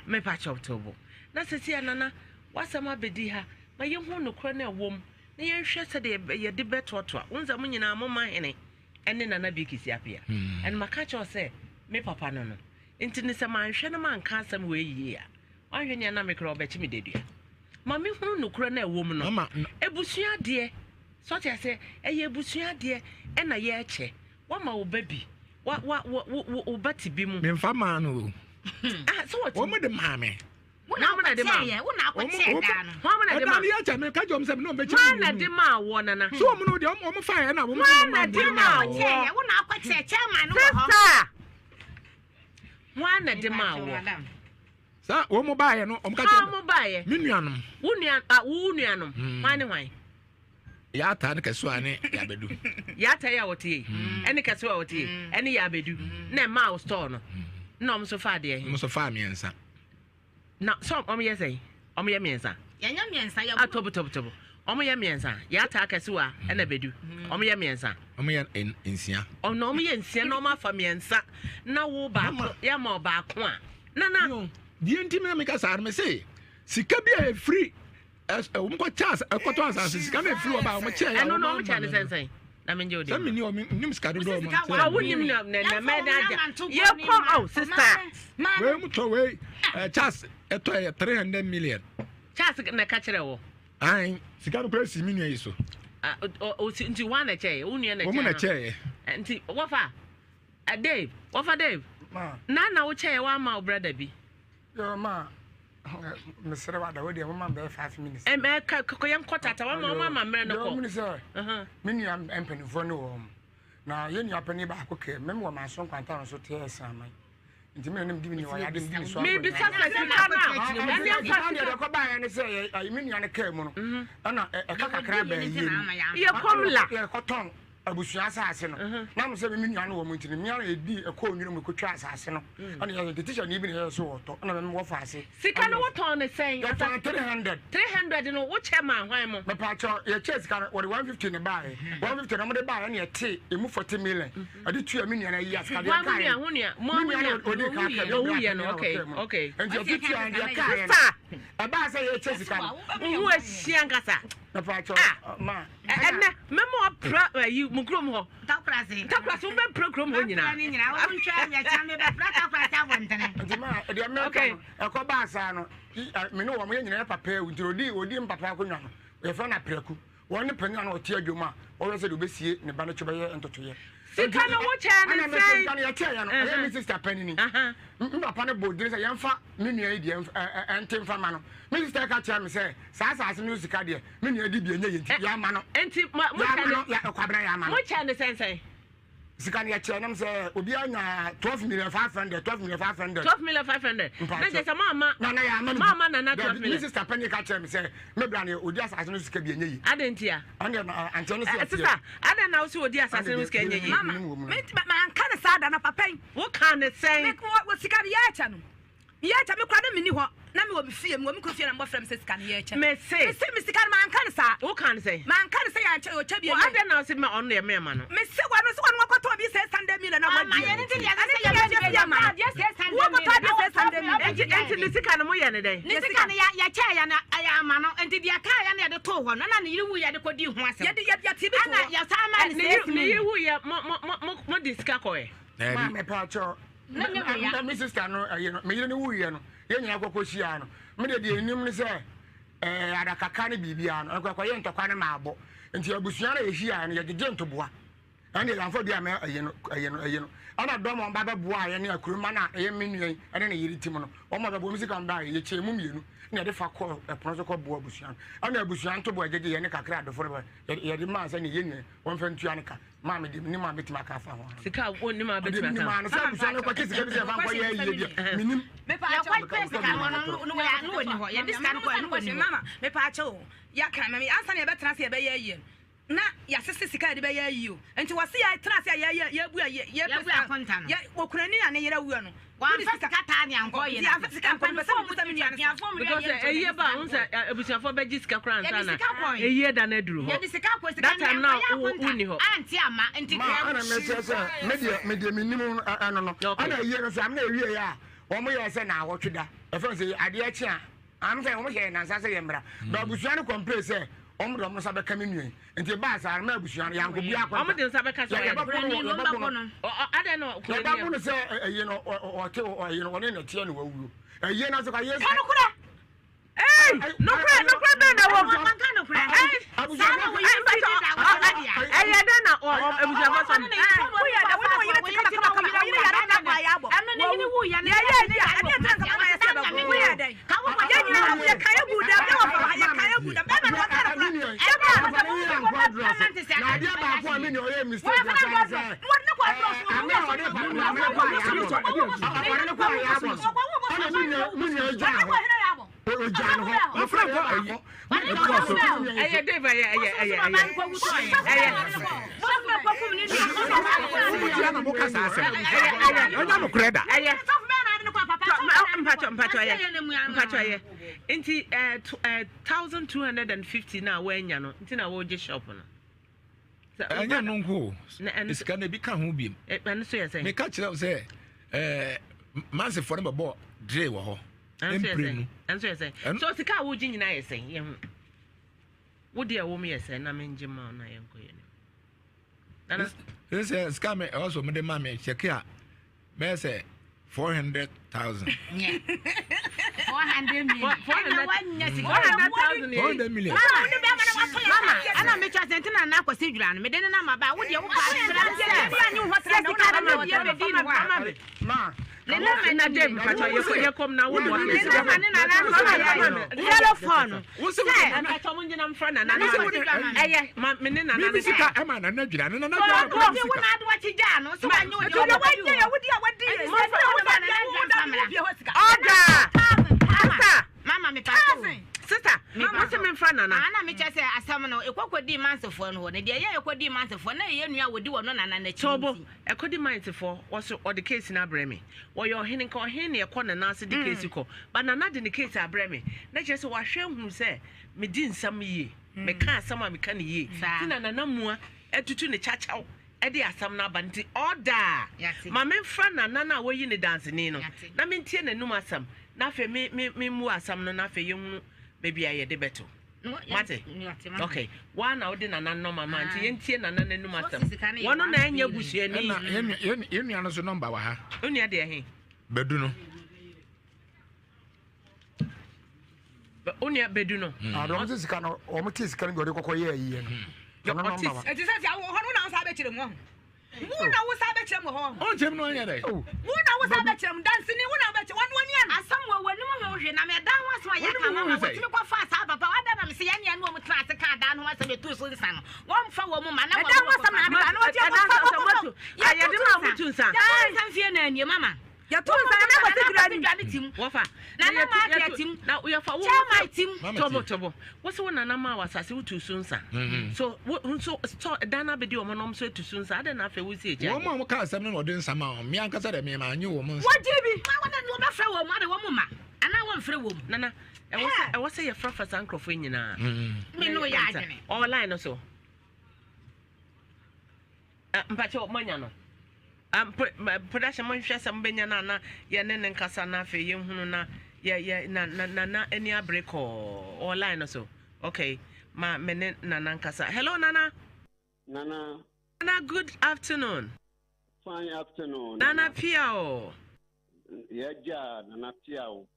Mepa kyɛw to bo. Na sɛsi a nana w'asɛm abɛdi ha ma yɛhu nokorɛ no ɛwɔ mu na yɛnhwɛ sɛdeɛ yɛde bɛtoatoa. Wo nsɛ mo nyinaa mo ma hene ɛne nana Bikisi Apia. Ɛno maka kyerɛ sɛ me papa no no. Nti ne sɛ manhwɛ no manka asɛm wei yie a wanhwɛ nea na mekora ɔbɛkye me dadua. Ma mehunu nokorɛ no ɛwɔ mu no. Mama Ebusua adeɛ sɛ ɔte aseɛ ɛyɛ ebusua adeɛ ɛna yɛrekyɛ wama wo ba bi wa wa wo wo wo ba te bi mu. Memfa maa no o. Ah sɛ wɔte. Wɔn de maa me. Wo na akɔkyɛɛ wo na akɔkyɛɛ daa no. Hwan na de ma? Ɛda no yɛ kyɛ me ka kyerɛ wɔn sɛ me ne wɔn bɛkyɛ Hwan na de maa wɔ nana? So wɔn no deɛ wɔn fa yɛ na wɔn Hwan na de maa wɔ? Wo na akɔkyɛɛ chairman no wɔ hɔ. Sister. Hwan na de maa wɔ? Sa wɔn mo baayɛ no wɔn ka kyerɛ Hwan mo baayɛ? Me nuanom. Wo nua ah wo nuanom. Hwan ne hwan? Yaata ne Kɛsewa ne Yabedu. Yaata yi a wɔte yi ɛne Kɛsewa a wɔte yi ɛne Yabedu na ɛmaa wo store no na wɔn nso faa deɛ he? Wɔn nso faa mmiɛnsa. Na sɛ wɔn yɛ sɛn? Wɔn yɛ mmiɛnsa. Yɛnyɛ mmiɛnsa yɛ. Ah tobo tobo tobo. Wɔn yɛ mmiɛnsa. Yaata Kɛsewa ɛna Bedu. Wɔn yɛ mmiɛnsa. Wɔn yɛ nsia. Ɔna wɔn yɛ nsia na wɔn afa mmiɛnsa na wo baako yɛ ama ɔbaako a. Nana. Deɛ nti mi na mi ka saa no mi se. Sika bi a ɛfiri wɔn kɔ kyɛ ɛkɔtɔ asase sika na ɛfiri hɔ ba wɔn kyɛ yɛ ɛno na wɔn kyɛ ne sɛnsɛn na mi n jɛ o de sɛ mi ni ɔmi nim sika dodoɔ ɔmo kyɛ awo nim na na na mɛ da agya yɛ kɔ ɔw sista wei mu tɔ wei ɛ Charles ɛtɔ yɛ 300 million. Charles na ɛka kyerɛ wɔ. Ayi sika no kura si mi nua yi so. O si nti wɔn na kyɛ yɛ wo nua na kyɛ wɔn na kyɛ yɛ. Nti wɔfa Dave wɔfa Dave na na wo kyɛ yɛ wɔn ama wo brother bi. Yo ma mesrɛ wo ada wo deɛ moma bɛyɛ 5 minutes. Ɛmɛ ka kɔ yɛn kɔ tata wama wama ma mmerɛ no kɔ. Deɛ ɔmu ne sɛ me nua mpanimfoɔ ne wɔn na yɛn nua panin baako kɛ mɛm wɔ manso nkwanta no so te ɛsan man nti mi na ne di mi nua yade mi di so akɔ. Mebisa sɛ sika no a ɛne nfa sika. Deɛ ɛkɔ baayɛ ne sɛ yɛ me nua no kaa mu no ɛna ɛka kakra bɛɛ yie mu. Yɛ kɔm la. Yɛ kɔtɔn abusua asase no na mo sɛ me nua no wɔ mu nti no mmea na yɛdi ɛkɔɔ nwura mu kɔtwa asase no ɛna yɛ nti tikya ni bi na yɛ so wɔtɔ ɛna mɛmɛ wɔfa ase. Sika no wotɔn ne sɛn? Yɛtɔn 300. 300 no wokyɛ maa hwan mo? Mepaakyɛw yɛkyɛɛ sika no wɔde 150 ne baeɛ 150 na wɔde baeɛ ɛna yɛte emu 40 million ɛde tua me nua no ayi asika deɛ kaeɛ ho nua mo nua no ɔdi kan kɛ owuyɛ no okay okay nti ɔte tua deɛ kaeɛ no ɛbaa sɛ yɛkyɛ sika no wo ahyia nkasa. Mepaakyɛw ma Ɛnɛ mɛma wapra ayi mo kurom hɔ. Ntakorase. Ntakorase wo bɛpra kurom hɔ nyinaa. Ne nyinaa wɔn ntwa yɛkyɛn mi bɛpra takorase abɔntene. Nti ma deɛ mɛka no ɛkɔ baa saa no me ne wɔn yɛ nyinaa yɛ papa ewu nti odi odi mpapa akonnwa no yɛfrɛ no aprɛku wɔn ne panyin a na ɔte adwom a wɔhwɛ sɛ deɛ obesie ne ba no kyɛ bɛyɛ ntotoyɛ. Sika no wo kyɛɛ ne sɛn? Sika no yɛkyɛɛ yɛ no ɛyɛ me sista panini. Me papa no bɔ din sɛ yɛmfa me nua yi deɛ ɛnte mfa ma no. Me sista ka kyerɛ me sɛ saa asase no sika deɛ me nua di bi ɛnyɛ yɛ nti yɛama no. Nti mo kyɛ ne Kwabena yɛama no. Mo kyɛ ne sɛn sɛn? Sika no yɛkyɛɛ nam sɛ obiara nya 12 million 500 12 million 500. 12 million 500. Na kyerɛ sɛ mo ama na na yɛama no mo ama nana 12 million. Me sista panyin ka kyerɛ me sɛ me bra no odi asase no sika bi ɛnyɛ yie. Adɛn ntia? Ɛnna na ankyɛ ne sɛ ɛteɛ. Sista, adɛn na wose odi asase no sika ɛnyɛ yie? Mama, manka ne saa da na papa yi. Woka ne sɛn? Wɔ sika no yɛɛkyɛ no. Yɛɛkyɛ me kora na menni hɔ. Na mewɔ me fie, mewɔ me kuro fie na mebɔfrɛ me sɛ sika no yɛɛkyɛ. Mese. Mese me sika no manka ne saa. Woka ne sɛn? Manka ne sɛ yɛankyɛ ɔkyɛ bi ɛnyɛ. Adɛn na wose ma ɔno deɛ mɛma no? Mese wɔno sɛ wɔno wɔkɔtɔn bi sɛ Sunday million na wɔadi. Ɛno nti deɛ ɛsɛ sɛ yɛbɔ bi ama no. Wɔkɔtɔ adeɛ sɛ Sunday million. Enti ne sika no moyɛ ne dɛn? Ne sika no yɛkyɛɛ yɛ no ɛyɛ ama no nti deɛ kaa yɛ no yɛde too hɔ no na ne yere wuiɛ de kɔdii ho asɛm. Yɛde yɛte bi to hɔ. Ɛna yɛsan maa no sɛ Ne yere wuiɛ mo mo mo mo de sika kɔɛ? Maa mepɛ akyɛw. Na me sista no ɛyɛ no me yere no wuiɛ no yɛn nyinaa kɔkɔ hyiaa no me deɛ deɛ nim ne sɛ ɛɛ adakaka ne biribiara no ɛkɔ ɛkɔyɛ ntɔkwa ne maabɔ nti abusua no yɛhyiaa no yɛgyegye ntoboa ɛne deɛ yɛamfa bi a mɛ ɛyɛ no ɛyɛ no ɛyɛ no ɛna dɔm wɔn ba bɛboa yɛ ne akuruma no a ɛyɛ me nua yi ɛne ne yere tim no wɔn a bɛboa mu sika wɔn ba yɛ yɛkyɛ mu mmienu na yɛde fa kɔ ɛpono so kɔ boa abusua no ɛna abusua ntoboa gyegye yɛ ne kakra adofo no yɛde maa sɛ ne yɛ nua wɔn fɛ ntua ne ka maa me deɛ menim a mɛtumi aka afa ho sika a wonnim a wobɛtumi aka menim a no sɛ abusua no kɔkye sika bi sɛ ɛfa nkɔyɛ ayie deɛ menim yɛkɔpɛ sika no no no wɔni hɔ yɛde sika no kɔ no wɔni hɔ mama mepaakyɛ o yɛaka mami ansa na yɛbɛtena ase yɛbɛyɛ ayie no na yɛasese sika yɛde bɛyɛ ayie o nti wɔse yɛtena ase a yɛyɛ yɛbu yɛbu akonta no yɛ okunani a ne yere awuo no Wamfa sika taa ne ankɔ yɛ na. Sika nkɔ mpɛ sɛ mebisa me nua no sa. Because eyie ba a, wohu sɛ abusuafoɔ bɛgye sika koraa ansa na eyie da no aduru hɔ. Yɛde sika kɔ sika That time na wonni hɔ. Ante ama nti Ma ɛna mekyerɛ sɛ me deɛ me deɛ menim ɛno no. Ɛna eyie no so amena ewie yɛ a wɔn yɛ sɛ na awɔtwe da. Ɛfɛn sɛ adeɛ kye a am sɛ wɔn hyɛ nansa sɛ yɛ mmra. Ba abusua no kɔmple sɛ wɔn de wɔn nsa bɛka me nua yi. Nti ɛbaa saa no, ma abusua no, yɛankɔbua akonta. Wɔn de nsa bɛka sɛ ɔyɛ dɛ. Yɛbɛbo no. Adɛn na ɔkura ni? Yɛbɛbo no sɛ ɛyi no, ɔte ɛyi no, ɔne nɛteɛ na wawuo. Ɛyie no ase kwa Yesu. Ka nokorɛ. Ei, nokorɛ, nokorɛ bɛn na ɛwɔ mu? Ei, ɛyɛ dɛn na abusuafoɔ sɔ no? Woyɛ dɛ, wo ne wo yere te kama kama kama, wo yere yare na akɔ ayɛ abɔ. Yɛyɛ yi a, ɛdeɛ tena nka mama yɛ sɛ bɛbo. Woyɛ dɛn? Yɛn nyinaa yɛka yɛ gu dɛm, yɛ wɔ fa ha, yɛka yɛ gu dɛm. Bɛrima no wɔka nokorɛ. Na adeɛ baako a me nua ɔyɛ mistake wɔ saa sɛ amena ɔde pa amena kɔ ayɛ abɔ ɔde ne kɔ ayɛ abɔ ɛna me nua gya hɔ ɔgya no hɔ ɔfrɛ kɔ ayi ɛkɔ so ɛyɛ Dave ɛyɛ ɛyɛ ɛyɛ ɛyɛ ɛyɛ tia na mo ka saa asɛm ɛnyɛ nokorɛ da ɛyɛ mpakyɛ mpakyɛ ɛyɛ mpakyɛ ɛyɛ nti ɛɛ 1250 na wanya no nti na wɔregye shop no. Ɛnyɛ no nko o, sika no ebi ka ho biem. Ɛno so yɛ sɛn? Meka kyerɛ wo sɛ ɛɛ mansefoɔ no bɛbɔ dre wɔ hɔ. Mprenu. Ɛnso yɛ sɛn? So sika a wogye nyinaa yɛ sɛn? Yɛhu. Wo deɛ ɛwɔ mu yɛ sɛn na mengye ma wo na yɛnkɔ yɛn anim. Nana. Sɛ sika me ɛwɔ so mede ma me kyɛke a bɛyɛ sɛ 400,000. 400 million. 400,000. 400 million. Mama, ɛna metwa sɛ ntina na akɔsi dwira no mede ne nam aba wo deɛ wo paa sɛ sɛ sika no na deɛ bɛdi ne hɔ a Ma. Ne nana na Dave mpatsɔ yɛ kɔ yɛ kɔm na wo wɔ ne nana ne nana nana yellow phone Wo se sɛ mpatsɔ mo nyina mfra nana Nana na Kwasi Dwama no. ɛyɛ ma me ne nana Bibi ne sika ɛma nana dwira no nana dwira no Ɔdi kura wo sika. na ade wakyi gyaa no so wanyɛ odi Ɛti na wanyɛ yɛ wodi a wadi yɛ. Momfa- Ɛti na wo da deɛ wo da wo bie hɔ sika. Ɔda! Sister! Mama me pa to. Sister, mo se memfra nana. Ana me kyɛ sɛ asɛm no ɛkɔkɔdii mansefoɔ no hɔ no deɛ ɛyɛ ɛkɔdii mansefoɔ na ɛyɛ nua a wɔdi wɔ no nana n'akyi Tobo, nti. ɛkɔdi mansefoɔ wɔ so ɔde case no abrɛ me. Wɔyɛ ɔhene nka ɔhene na ɛkɔ nana ase de case kɔ. But nana de ne case abrɛ me. Na kyerɛ sɛ wahwɛ ahunu sɛ medi nsɛm yie. Meka asɛm a meka no yie. Saa. Nti na nana mua atutu ne kyakyaw de asɛm no aba. Nti ɔda a, Yate. ma memfra nana no a wayi ne danseni no Yate. na mentie n'anum asɛm. Na afei me me memmua asɛm no na afei yɛnhunu baabi a yɛde bɛto. Mate? Okay. Woa na wode nana nɔma ma nti yɛntie nana n'anum asɛm. Wɔno na ɛnyɛ busuani. Ɛna yɛn yɛn nua no so nɔmba wɔ ha. Wo nua deɛ he? Bɛdu no. Wo nua bɛdu no. Ah, wɔn ti sika no, wɔn ti sika no bi wɔde kɔkɔ yɛ ayie no. Ɔno nɔmba wa. Ɛti sɛ sɛ hɔ no na wo sa bɛkyerɛ mu ɔho. Wo na wo sa bɛkyerɛ mu hɔ. Ɔnkyerɛ mu na ɔnyɛ dɛ. Wo na wo sa bɛkyerɛ mu dansini wo na bɛkyerɛ wɔn wɔn yɛn. Asɛm wɔ wɔn anim ho hwɛ na mɛ dan ho asɛm a yɛka ma ma wɔtumi kɔfa saa papa wada na mesɛ yɛn nea ne wɔn tena ase kaa dan ho asɛm etu so nsa no wɔmfa wɔn mu ma na wɔn Ɛdan ho asɛm na abeba na ɔgye Ɛdan ho asɛm wɔtu. Ayɛde ma wɔtu nsa. Yɛtu nsa mfie na anie mama. Yɛto nsa na kɔsi dura ni. Dwa ne tim. Wɔfa. Nana maa deɛ tim. Na yɛfa wo. Chairman tim. Mama Tobo tie. tobo. Wo se wo nana maa wɔ asase wotu so nsa. So wo nso sɔ dan no abɛdi wɔn na wɔn nso atu so nsa. Adɛn na afei wo si agya. Wɔn a wɔka asɛm no na wɔde nsa ma wɔn. Me ankasa deɛ me maa nye wɔn nsa. Wɔgye bi. Ma wɔn na wɔbɛfrɛ wɔn mu ade wɔn mu ma anaa wɔmfrɛ wɔn mu. Nana ɛwɔ sɛ ɛwɔ sɛ yɛfrafra saa nkurɔfoɔ yi nyinaa. Me ne wo yɛ adwene. Ɔwɔ line no so. Mpakyɛ moanya no? Production monhwɛ sɛ mobɛnya no ana yɛne ne nkasa na afei yɛnhunu na yɛ yɛ na na nana ani abere kɔɔ ɔwɔ line no so. Okay, ma me ne nana nkasa. Hello nana. Nana. Nana good afternoon. Fine afternoon. Nana pia o. Yɛgya nana pia o.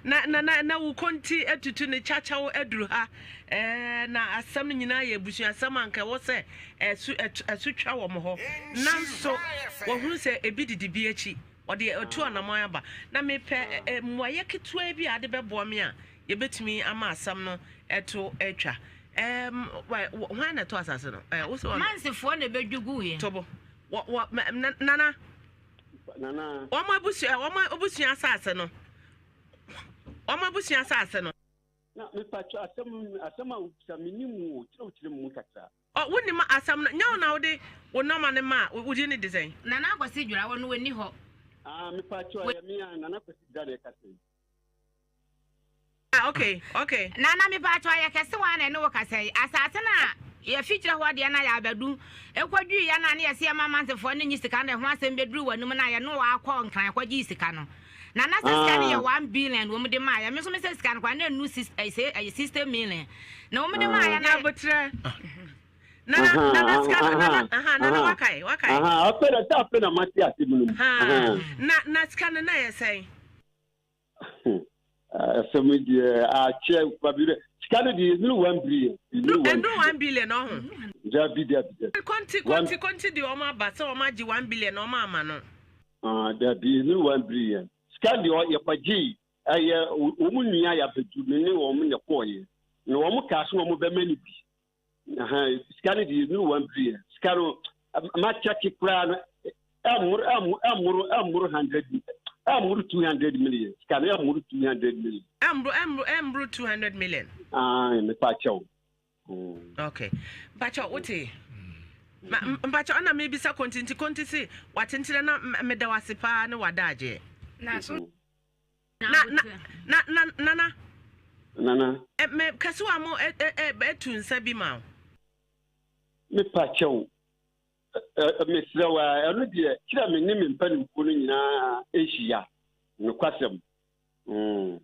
Na na na na wo konti atutu ne kyakyaw aduru ha ɛɛ na asɛm no nyinaa yɛ abusuasɛm a nka ɛwɔ sɛ ɛso ɛso twa wɔn hɔ nanso wɔhunu sɛ ebi didi bi akyi wɔde atu anamɔn aba na mepɛ ɛ mmuayɛ ketewa bi a ade bɛboa me a yɛbɛtumi ama asɛm no ɛto atwa ɛɛm hwan na ɛtɔ asase no ɛɛ wosɛ wɔn Mansefoɔ na ɛbɛdwi guiɛ. tobo wɔ wɔ nana. Nana. Wɔn abusua wɔn abusua asase no. Wɔn abusua asase no. Na mepatwa asɛm asɛm a wobisa me nim o kyerɛkyerɛ mu kakra. Ɔ wonim asɛm no nyɛ wo na wode wo nɔma no ma a wogye ne de sɛn. Nana Akwasi Dwira wɔ no wɔnni hɔ. Ah mepatwa ɛyɛ me a Nana Akwasi Dwira na ɛkasa yi. Ah, okay, okay. Nana me paatwa yɛ kɛse wa na ɛne wo kasa yi. Asase no a yɛfi kyerɛ hɔ deɛ na yɛabɛdu. Ɛkɔdwii yɛ no a ne yɛse yɛma mansefoɔ no nyi sika no ɛho asɛm bɛduru w'anim no a yɛne wo akɔ nkran kɔgyee sika no. Nana sɛ sika no yɛ 1 billion wɔn de maa yɛ. Me nso me sɛ sika no koraa na ɛnnu 60 million. Na wɔn de maa yɛ na. Nyabotrɛ. Nana, nana sika no, nana, aha, nana wakae, wakae. Aha, afei na sɛ afei na mate ase mu no mu. Na, na sika no na yɛ sɛn? Asɛm yi deɛ akyɛ babi sika no deɛ ɛnuru one billion. Ɛnuru one billion ɔho. Dabi dabi dabi. Konti konti konti deɛ wɔn aba sɛ wɔn agye one billion na wɔn ama no. Ah dabi ɛnuru one billion sika deɛ yɛkɔgye ɛyɛ wɔn nua yɛabɛdu me ne wɔn na ɛkɔɔyɛ na wɔn kaa so wɔn bɛma no bi. Sika no deɛ ɛnuru one billion sika no makyɛke koraa no ɛmmoro ɛmmoro ɛmmoro hundred ɛmmoro 200 million sika no ɛmmoro 200 million. Ɛmmoro ɛmmoro ɛmmoro 200 million. Ah mepa kyɛw. Okay mpakyɛw wote mpakyɛw ɛna mebisa konti nti konti se watentene na meda wase paa ne wada agyeɛ. Na so Na na na na nana. Nana. Ɛ mɛ kɛsewa mo ɛ ɛ ɛ tu nsa bi ma o. Me pa kyɛw ɛ ɛ mesrɛ wo a ɛno deɛ kyerɛ me ne me mpanimfoɔ no nyinaa nhyia nokwasɛm. Mm.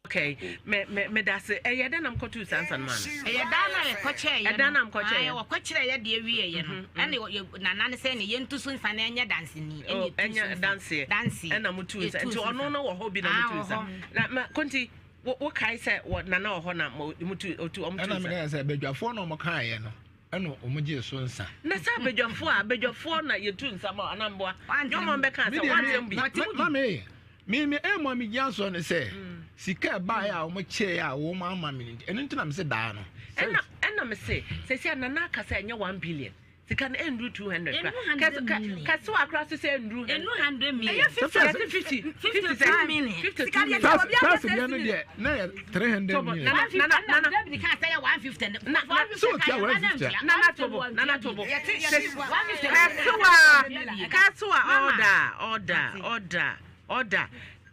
Okay, me me me da se ɛyɛ dɛn na mokɔtoo saa nsa no maa no? Ɛyɛ daa na yɛkɔkyɛɛ yɛ no. Ɛdan na mokɔkyɛɛ yɛ. Ae, wɔkɔkyerɛɛ yɛ deɛ wieɛ yɛ no. Ɛna yɛ nana no sɛ ne yɛntu so nsa na ɛnyɛ danseni. Ɛna Oh, yɛtu so ɛnyɛ nsa. danseɛ. Danseɛ. Ɛna motuu nsa. Yɛtuu Nti so ɔno nsa. no wɔ hɔ bi na Ah, motuu wɔ nsa. hɔ. Na ma konti wo wokae sɛ wɔ nana wɔ hɔ na mo motu otu ɔmo tuu Ɛna nsa. meka sɛ badwafoɔ na ɔmo kaeɛ no ɛna ɔmo gyee so nsa. Na sɛ abadwafoɔ a abadwafoɔ na yɛtu nsa ma anaa mboa. Wante Nyɛ ɔmo bɛka Me sɛ deɛ wante me bi. na ma me me me ɛmu a megyina soɔ ne sɛ sika ɛbaeɛ a wɔn kyɛɛ a wɔn ama me no nti ɛno nti na me se daa no. Ɛna ɛna me se sɛsi a nana aka sɛ ɛnyɛ 1 billion sika no ɛnduru 200 kora. Ɛnnu 100 million. Kɛse wa kora so sɛ ɛnduru. Ɛnnu 100 million. Ɛyɛ 50. Yɛse 50 50 52 million. 52 Sika deɛ million. sɛ obi Tax abɛsɛ deɛ no deɛ na yɛ 300 Tobo, million. Nana, nana, nana. David kaa sɛ yɛ 150. Na- Sɛ otua 150 a. Nana Tobo, Nana Tobo. Yɛte yɛte Kɛsewa, kɛsewa, order, order, order, order.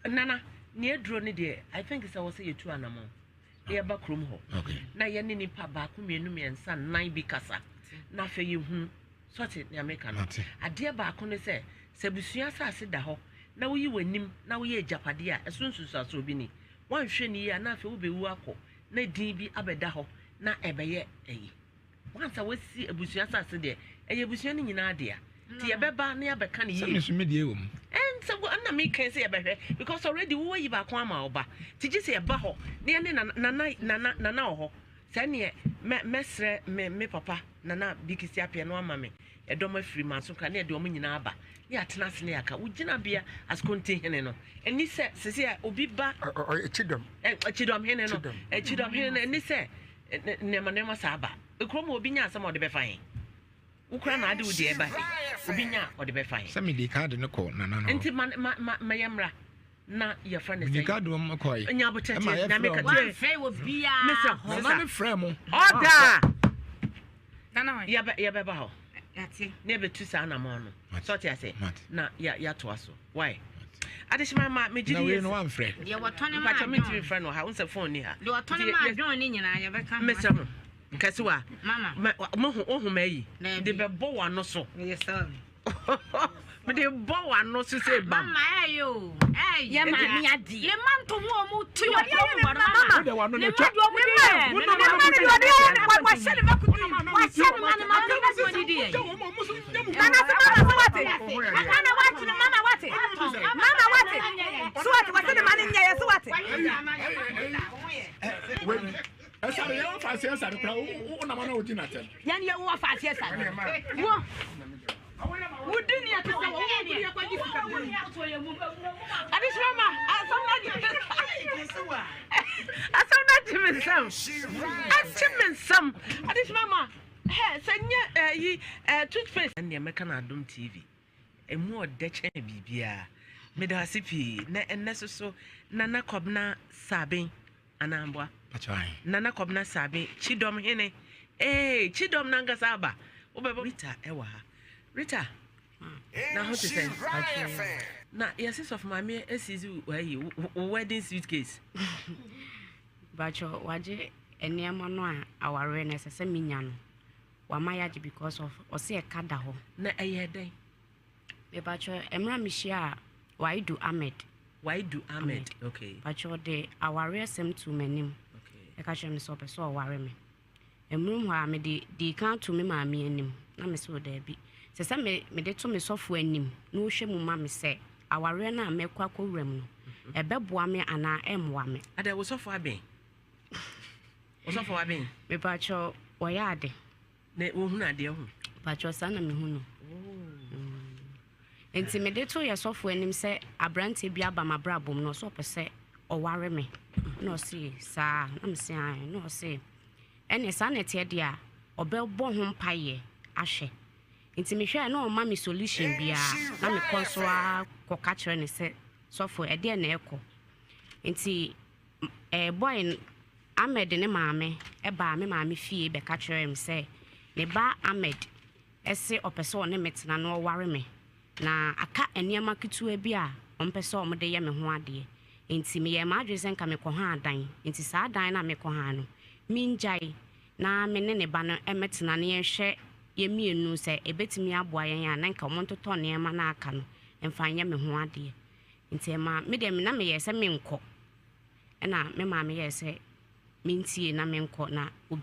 Nana, nea aduro no deɛ, I think sɛ wɔ sɛ yɛtu anamɔ. Na yɛba kurom hɔ. Na yɛne nipa baako, mmienu, mmiɛnsa, nnan bi kasa. Na afei yɛhunu sɔte nea meka no. Mate. Adeɛ baako ne sɛ, sɛ abusua asase da hɔ na woyi w'anim na woyɛ agyapadeɛ a, ɛso nsunsuansoɔ bi ni. Woanhwɛ no yie a, na afei wobɛwu akɔ na din bi abɛda hɔ na ɛbɛyɛ ayi. Once a wasi abusua asase deɛ, ɛyɛ abusua no nyinaa dea. Nti yɛbɛba na yɛabɛka no Sɛ yie. me nso me deɛ wɔ mu. Ɛnsɛ wo ɛna meka sɛ yɛbɛhwɛ because already wowɔ yi baako ama wo ba. Nti gye sɛ yɛba hɔ na yɛne nana nana nana nana wɔ hɔ. Sɛ neɛ mɛ mɛsrɛ me me papa nana Bikisi Appiah no ama me ɛdɔm afiri manso kra na yɛde wɔn nyinaa aba na yɛatena ase na yɛaka. Wo gyinabea as Kontihene no ɛni sɛ sese a obi ba Ɔyɛ Kyidɔm. Ɛ Kyidɔm hene no Kyidɔm. Kyidɔm hene no ɛni sɛ nneɛma nneɛma saa ba. Kurom hɔ obi nya asɛm a ɔde bɛfa he. Wokura na ade wo deɛ ɛba he. Obi nya a ɔde bɛfa he. Sɛ mede kaade no kɔ nana no hɔ. Nti ma ma ma ma yɛmmra na yɛfrɛ no Mede sɛ. kaade wɔn kɔe. Nya abotɛ Ɛma tie nyame yɛfrɛ ka wɔn. tie. Wamfrɛ wɔ biara Mesrɛ hɔ. Nana no frɛ mo. Order! Nana hɔ. Yɛbɛ yɛbɛba hɔ. Yɛate. Na yɛbɛtu saa anamɔn no. Mate. Sɛ ɔte ase. Mate. Na yɛ yɛatoa so. Why? Adehyema ma megye Na di wei yɛ no sɛ. wamfrɛ. Deɛ wɔtɔne maa Mpakyɛ mentumi John. mfrɛ no wɔ ha. Wo sɛ phone ni ha. Deɛ wɔtɔne Nti maa yɛ- John ne nyinaa yɛbɛka ho Mesrɛ mo. Nkɛsewa. Mama. Ma mohu wohu ma ayi. Daabi. De bɛbɔ w'ano so. Meyɛ sorry. Mede bɔ w'ano so sɛ bam. Mama ɛyɛ o. Ɛyɛ. Yɛ maame adeɛ. Ne ma nto mu a ɔmo tu yɛ kurom hɔ no mama. Wode w'ano Ne na ma twa. deɛ ɔmo di yɛ. Wo Ne na ma w'ano ne di deɛ ɔde yɛ. yɛ ne Wahyɛ ne makutu. Wahyɛ ne ma ne ma ne ma deɛ ɔde di yɛ. Nana sɛ mama sɛ wate. Nana wate no mama wate. Mama wate. So wate wɔsɛ ne ma ne nyɛ yɛ so wate. Ɛsare yɛn fa aseɛ sare kora wo nam ana wodi n'atɛm. Yɛn yɛ wɔ fa aseɛ sa. Wo. Wodi ni ɛte sɛ wɔ wo kuri akɔgye sika. Adehyema ma asɛm no agye asɛm no agye me nsam. Agye me nsam. Adehyema ma hɛ sɛ nyɛ ɛyi ɛ toothpaste. Ɛnneɛ mɛka no Adom TV. Emu ɔdɛ kyɛn biribiara. Meda ase pii na ɛnnɛ so so Nana Kɔbena Saben anaa mboa. Pakyɛ ahe. Nana Kɔbena Saben Kyidɔm hene. Ee Kyidɔm nankasa aba. Wobɛbɔ Rita ɛwɔ ha. Rita na ho te sɛn? Na yɛse sɔfo maame asizi wo ayi wo wedding suitcase. Bakyɛ wagye nneɛma no a awareɛ no ɛsɛ sɛ menya no. Wama yɛagye because of ɔse ɛka da hɔ. Na ɛyɛ dɛn? Mebakyɛ mmerɛ a mehyia a Waidu Ahmed. Waidu Ahmed. Okay. Bakyɛ ɔde awareɛ sɛm too m'anim. Okay. Ɛka kyerɛ me sɛ ɔpɛ sɛ ɔware me. Mmerɛ hɔ a mede dii kan to me maame anim na me sɛ ɔdaabi. Sɛ sɛ me mede to me sɔfo anim na ɔhwɛ mu ma me sɛ awareɛ no a mɛkɔ akɔwura mu no ɛbɛboa me anaa ɛmmoa me. Ada wo sɔfo abɛn? Wo sɔfo abɛn? Mebakyɛ wɔyɛ ade. Na wohunu adeɛ ho? Bakyɛ saa na mehu no. Nti mede to yɛ sɔfo anim sɛ aberanteɛ bi aba m'abrabɔ mu na ɔsɛ ɔpɛ sɛ ɔware me. Na ɔse saa na mese ae na ɔse ɛne saa na ɛteɛ deɛ a ɔbɛbɔ ho mpayɛ ahwɛ. Nti mehwɛ na ɔma me solution biara na mekɔ so a kɔka kyerɛ ne sɛ sɔfo ɛdeɛ na ɛkɔ. Nti boy Ahmed ne maame ɛbaa me maame fie bɛka kyerɛ me sɛ ne ba Ahmed ɛse ɔpɛ sɛ ɔne me tena na ɔware me. Na aka nneɛma ketewa bi a ɔmpɛ sɛ ɔmode yɛ me ho adeɛ. Nti meyɛɛ m'adwene sɛ nka mekɔ ha dan. Nti saa dan no a mekɔ ha no, mengyae na me ne ne ba no ɛmɛtena na yɛnhwɛ yɛn mmienu sɛ ɛbɛtumi aboa yɛn a na nka ɔmo ntotɔ nneɛma no aka no mfa nyɛ me ho adeɛ. Nti ɛmaa me deɛ na meyɛɛ sɛ menkɔ. Ɛna me maame yɛɛ sɛ mentie na menkɔ na obi.